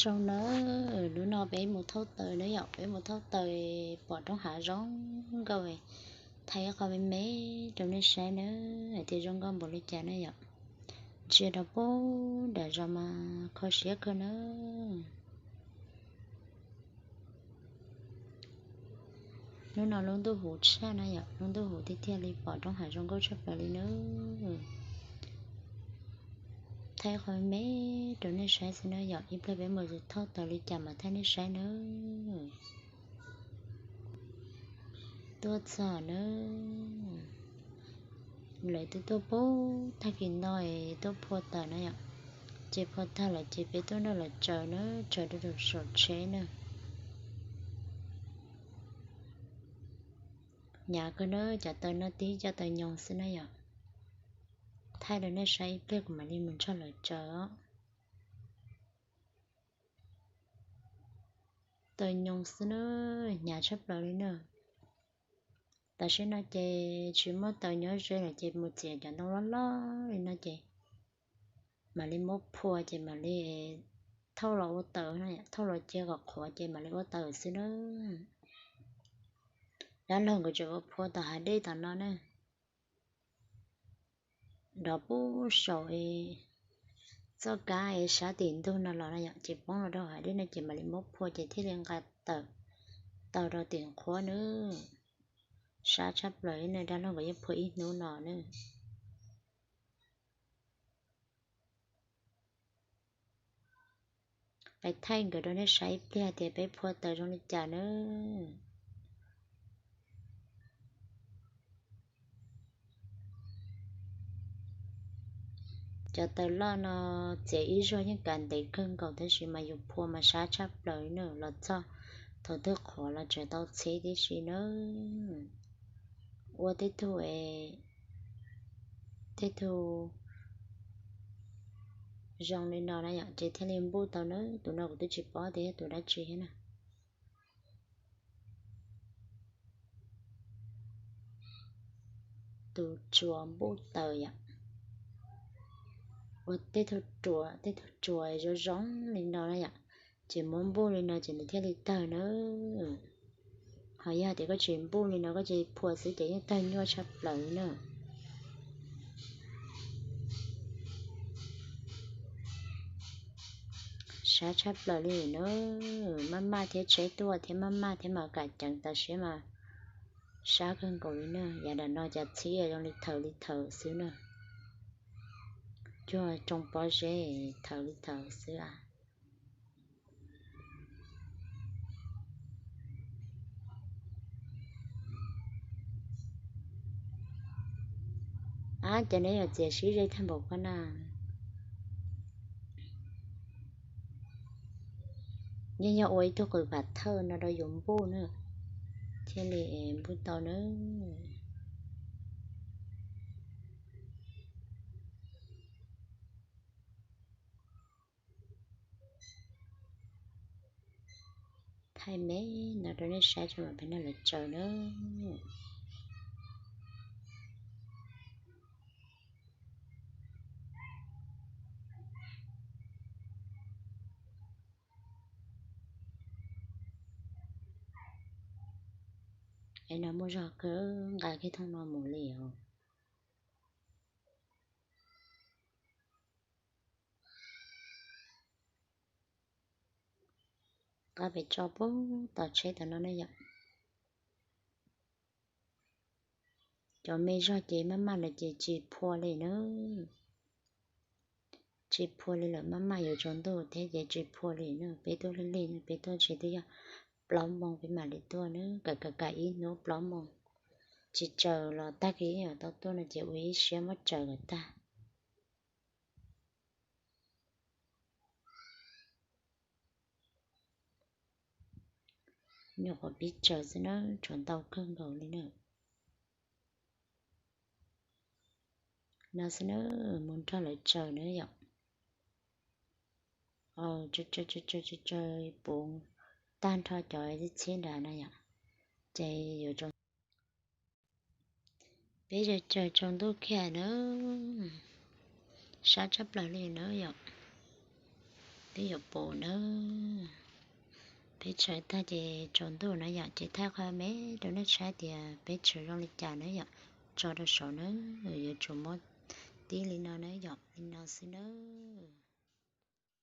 Zoo nawb, hnub no peb mus thauj taws na yom, peb mus thauj taws pom roob hav zoo nkauj, thaij ib qho me me rau nej saib nawb, hais tias zoo nkauj npaum li cas na yom. Ntsia rau pem nram zos mas kho siab kawg nawb. Hnub no lub ntuj huv tshaj na yom, lub ntuj huv tiag tiag li, pom roob hav zoo nkauj tshaj plaws li nawb. Thaij qhov me rau nej saib xwb na yom, ib pliag peb mus thauj taws li cas mas thaij nej saib nawb. Tuaj txog nawb, lawv twb tuaj pub tag kis no es tuaj phua taws na yom. Ces phua tag lawm ces peb tuaj nrog lawv tsaws na, tsaws rau saum tsheb na. Hnyav kawg na, cov taws no tib cov taws nyoos xwb na yom. Thaij rau nej saib ib pliag kuv mam li mus nrog lawv tsaws os. Taws nyoos xwb na, hnyav tshaj plaws li na. Tam sim no ces tsis muaj taws nyob ze lawm ces mus txiav cov ntoo loj loj li no ces mam li muab phua ces mam li thauj los ua taws, thauj los cia kom qhuav ces mam li ua taws xwb na. Dab laug nkawd tseem ua phua tom hav dej tom no na. Nrov pub saum txoj kab es sab tim ntug no los na yom, ces poob los rau hav dej no ces mam li muab phua ces thiaj li nqa tawm tau rau tim qhuav nawb. Sab tshaj plaws li na, dab laug nkawd yeej phua ib hnub no nawb. Peb thaij nkawd rau nej saib ib pliag tias peb phua taws zoo li cas nawb. Cov taws loj no txiav ib zaug yeej kav ntev kawg nkaus tab sis mas yus phua mas sab tshaj plaws li na, los txog thaum twg qhuav los tseem tau txhib tib si nawb. Ua tej tug, tej tug zoo li no na yom, ces thiaj li npuj tau nawb. Tus no kuv twb tsis paub tias yog tus dab tsi thiab na. Tus tsuas npuj taws yom. Ua tej tug ruam, tej tug tsuas zoo zoo li no na yom, ces muab npuj li no ces nws thiaj li tawg nawb. Ho yog tias koj tsis npuj li no, koj tsis phua xwb ces yeej tawg nyuaj tshaj plaws li na. Sab tshaj plaws li na. Maj maj thiab, tsheb tuaj thiab, maj maj thiab mas kam ceev tas siab mas sab kawg nkaus li na. Yav nram no cas txhib zoo li thaws li thaws xwb na. Cuag tsoo pob zeb thaws li thaws xwb a. Ab, ces neb yuav txiav sib ze tag npaum ko na. Yeej yog ua ib tug qws pam thawj no rau yus npuj na, thiaj li npuj tau na. Thaij me no rau nej saib tso mam peb nrog lawv tsaws na. Es no muaj zog kawg, nqa kiag thooj no mus li os. Nqa pem tso pub tom tsheb tom no ne yom. Cov me zog ces maj maj lawm ces tsis phua li na. Tsis phua li lawm, maj maj yuav tsaus ntuj thiab ces tsis phua li na. Peb tuaj lig lig, peb tuaj tsis twb yog plaub moos peb mam li tuaj na, kam kam kam ib hnub plaub moos. Tsis tsaws los tag kis tau tuaj no ces ua ib siab muab tsaws kom tag. Nyuam qhuav pib tsaws xwb na, tshuav ntau kawg nkaus li na. No xwb na, mus nrog lawv tsaws na yom. Tsaws tsaws puv tag nrho cov txhiab nrad na yom, ces yuav tsaus. Peb tsaws tsaws tsaus ntuj kiag na, sab tshaj plaws li na yom. Peb yuav pus nawb. Peb tshawb tag ces tsaus ntuj na yom, ces thaij qhov me rau nej saib tias peb tshawb zoo li cas na yom. Tso rau saud na, yuav tsum muab tib li no na yom, li no xwb nawb.